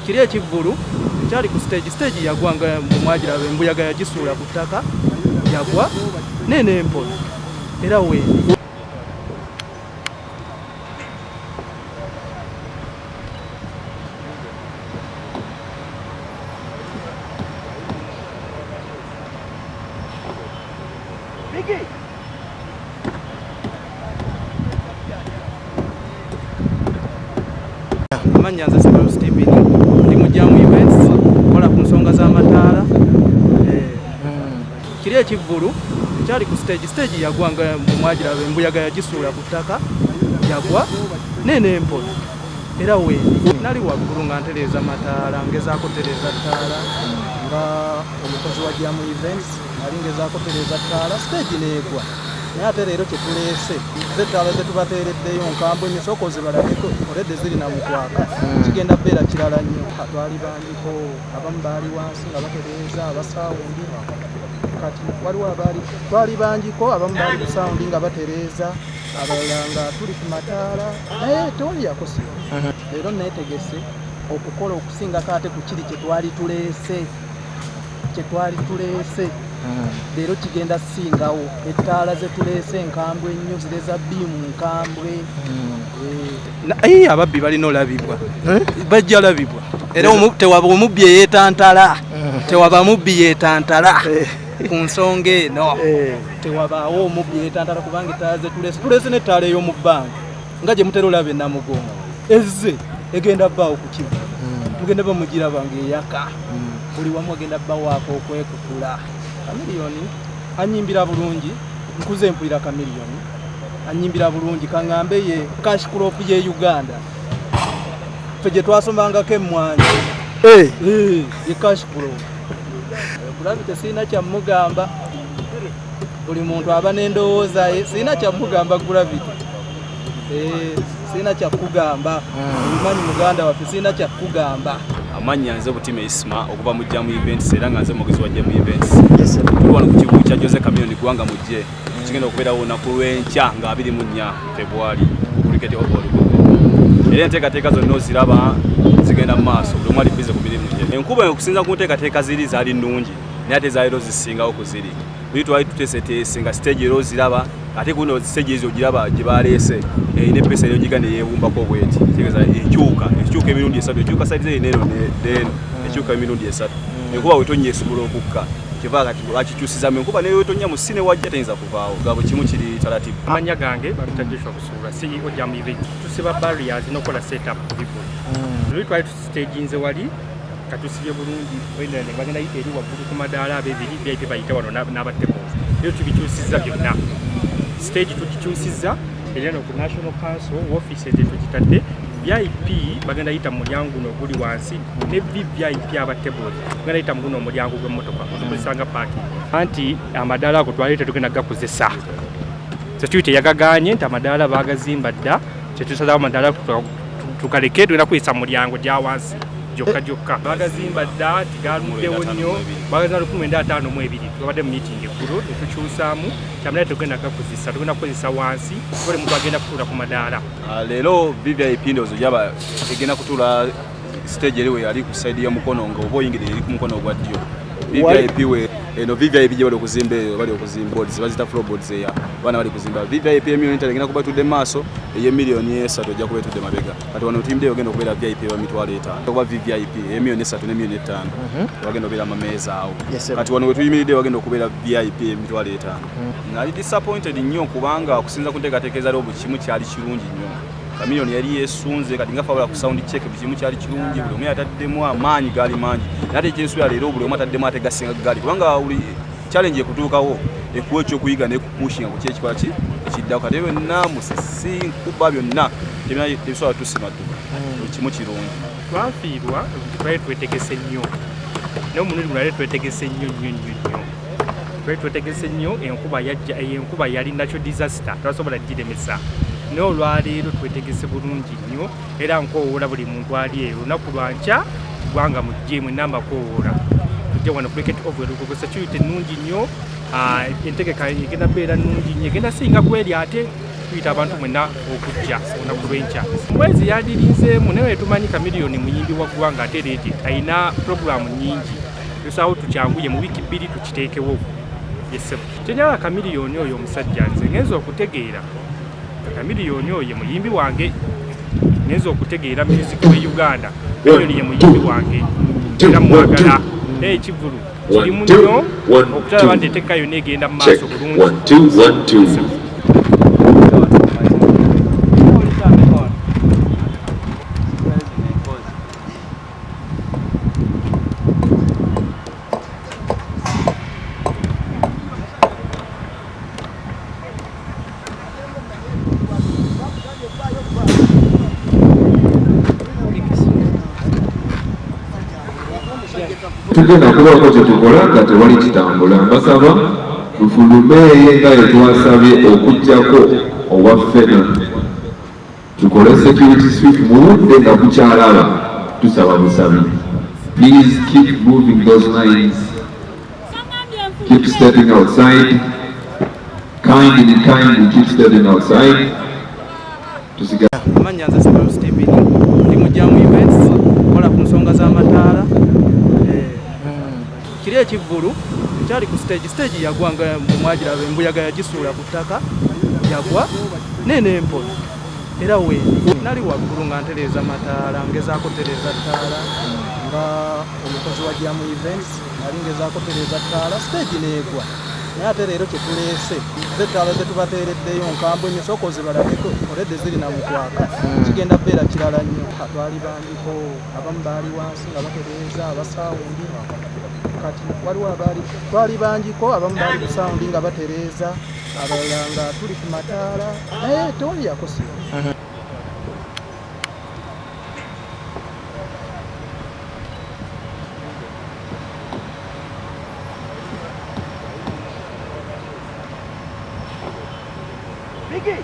Kiri ekivvulu kyali ku stage, stage yagwa nga mwagiraba, embuyaga yagisuula ku ttaka, yagwa nenempola era wendi. Amannya nze Sibalo Stephen, ndi mu Jam Events, kola ku nsonga z'amataala. Kiri ekivvulu kyali ku stage, stage yagwa nga mwagiraba, embuyaga yagisuula ku ttaka, yagwa nenempola era wendi. Nali waggulu nga ntereeza mataala, ngezaako tereeza ttaala nga omukozi wa Jam Events, nali ngezaako tereeza ttaala, stage neegwa. Naye ate leero kyetuleese zettaala zetubateereddeyo nkambwe nnyo, sooka ozibalageko, oledde ziri na mukwaka, kigenda beera kirala nnyo. Twali bangiko, abamu baali wansi nga batereeza aba sound, kati waliwo abaali, twali bangiko, abamu baali ku sound nga batereeza, abalala nga tuli ku mataala, naye tewali yakosebwa. Leero neetegese okukola okusingako ate ku kiri kyetwali tuleese, kyetwali tuleese leero kigenda singawo. Ettaala zetuleese enkambwe ennyo, zireza biimu nkambwe. Ababbi balina olabibwa, bajja labibwa era tewaba omubbi eyeetantala, tewaba mubbi yeetantala ku nsonga eno, tewabaawo omubbi yeetantala, kubanga ettaala zetuleese, tuleese n'ettaala ey'omu bbanga nga gye mutera olaba enamugongo ezze egenda bbaawo ku kivu, mugenda bamugiraba ng'eyaka buli wamu, agenda bbawaako okwekutula. Chameleone anyimbira bulungi, nkuze mpulira Chameleone anyimbira bulungi, kaŋŋambe ye cash crop ye Uganda, ffe gye twasomangako emmwanyi ye cash crop. Gravity sirina kyamugamba, buli muntu aba n'endowooza ye, sirina kyamugamba Gravity, sirina kyakugamba, obimanyi muganda waffe, sirina kyakugamba. Amannya nze Butima Isma okuva mu Jam Events, era nga nze mwogezi wa Jam Events. Tuli wano ku kivubu kya Jose Chameleone, Ggwanga Mujje, kigenda okubeerawo olunaku lw'enkya nga 24 February ku Cricket Oval Lugogo, era enteekateeka zonna oziraba zigenda mu maaso, buli omu ali busy ku mirimu gye. Enkuba okusinza ku nteekateeka ziri zaali nnungi, naye ate zaaleero zisingawo ku ziri. Luli twali tuteeseteese nga stage era oziraba, ate kuno stage ezo ogiraba gye baleese erina epesa eyogiga neyeewumbako bweti, kitegeeza ekyuka, ekyuka emirundi esatu, ekyuka side eri neeno neeno, ekyuka emirundi esatu. Enkuba wetonya esobola okukka, kyeva kati bakikyusizamu enkuba newetonya mu si newajja teyinza kuvaawo, nga bwe kimu kiri taratibu. Amannya gange bamita Joshua Busuulwa, CEO Jam Events. Tusiba barriers n'okukola setup ku bivulu. Luli twali tustaginze wali, katusibye bulungi, bagenda yita eri waggulu ku madaala ab'ebiri VIP bayita wano n'aba tables. Leero tubikyusizza byonna, stage tugikyusizza era no ku National Council offices tugitadde. VIP bagenda yita mu mulyango guno oguli wansi, ne VVIP aba tables bagenda yita mu guno omulyango gw'emmotoka otukozesa nga parking. Anti amadaala ago twali tetugenda gakozesa, security yagaganye nti amadaala bagazimba dda, kyetusalawo amadaala tugaleke, tugenda kuyisa mu mulyango gya wansi gyokka gyokka. Bagazimba dda, tigaluddewo nnyo, bagazimba 1952. Twabadde mu meeting eggulo netukyusaamu kyamala, tetugenda gakozesa, tugenda kukozesa wansi, buli muntu agenda kutuula ku madaala. Leero VVIP ndowooza gyaba egenda kutuula stage eri we yali ku side y'omukono nga oba oyingira eri ku mukono ogwa ddyo. VVIP we eno VVIP gye bali okuzimba eyo, bali okuzimba boards bazita floor boards, eya abaana bali kuzimba. VVIP emiliyoni 5 egenda kuba etudde mu maaso, ey'emiliyoni 3 ejja kuba etudde mabega. Kati wano tuyimidde ogenda okubeera VIP eba 50,000, okuba VVIP ey'emiliyoni 3 n'emiliyoni 5 wagenda okubeera amameeza awo. Kati wano wetuyimiridde wagenda okubeera VIP 50,000. Nali disappointed nnyo kubanga okusinza ku nteekateeka ezaaliwo buli kimu kyali kirungi nnyo. Chameleone yali yeesunze kati nga fabula ku sound check, buli kimu kyali kirungi, buli omu yataddemu amaanyi gaali mangi, naye ate ekyensuubira leero buli omu ataddemu ate gasinga gaali, kubanga buli challenge ekutuukawo ekuwa ekyokuyiga nekupushinga ku kyekikola ki ekiddako. Kati byonna musisi nkuba byonna tebisobola tusima dduka, buli kimu kirungi. Twafiirwa nti twali twetegese nnyo, naye omulundi guno ali twetegese nnyo nnyo nnyo nnyo, twali twetegese nnyo. Enkuba yajja, eyo enkuba yali nakyo disaster, twasobola giremesa, naye olwaleero twetegese bulungi nnyo. Era nkoowoola buli muntu ali eyo, olunaku lwankya Ggwanga Mujje mwenna, mbakoowoola tujje wano Cricket Oval Lugogo. Security nnungi nnyo, entegeka egenda beera nnungi nnyo, egenda singa kweri ate Tuyita abantu mwenna okujja olunaku lw'enkya. Mwezi yandirinzeemu, naye tumanyi Chameleone muyimbi wa ggwanga, ate ready, alina puroguramu nnyingi. Tusaawo tukyanguye, mu wiiki 2 tukiteekewo. Yesebo kyenjagala Chameleone oyo omusajja, nze ngenza okutegeera Chameleone oyo ye muyimbi wange, ngenza okutegeera music we Uganda, Chameleone ye muyimbi wange era mwagala. Naye ekivvulu kirimu nnyo okutalaba nti etteeka yonna egenda mu maaso bulungi. 1 2 1 2. Tugenda kubaako kye tukola nga tewali kitambula. Mbasaba tufulumeeyo nga yetwasabye okuggyako owa ffena, tukole security sweep mu budde nga bukyalaba. Tusaba busabi, please keep moving those lines, keep stepping outside, kindly, kindly keep stepping outside. Tusiga Amannya nze Sibalo Stephen, ndi mu Jam Events, kola ku nsonga z'amataala. Kiri ekivvulu kyali ku stage, stage yagwa nga mwagiraba, embuyaga yagisuula ku ttaka, yagwa nenempola era wendi. Nali waggulu nga ntereeza mataala, ngezaako tereeza ttaala nga omukozi wa Jam Events, nali ngezaako tereeza ttaala, stage neegwa. Naye ate leero kyetuleese zettaala zetubateereddeyo nkambwe nnyo, sooka ozibalageko, oledde ziri na mukwaka, kigenda bbeera kirala nnyo. Twali bangiko, abamu baali wansi nga batereeza aba sound, kati waliwo abaali, twali bangiko, abamu baali ku sound nga batereeza, abalala nga tuli ku mataala, naye tewali yakosebwa. Biggie!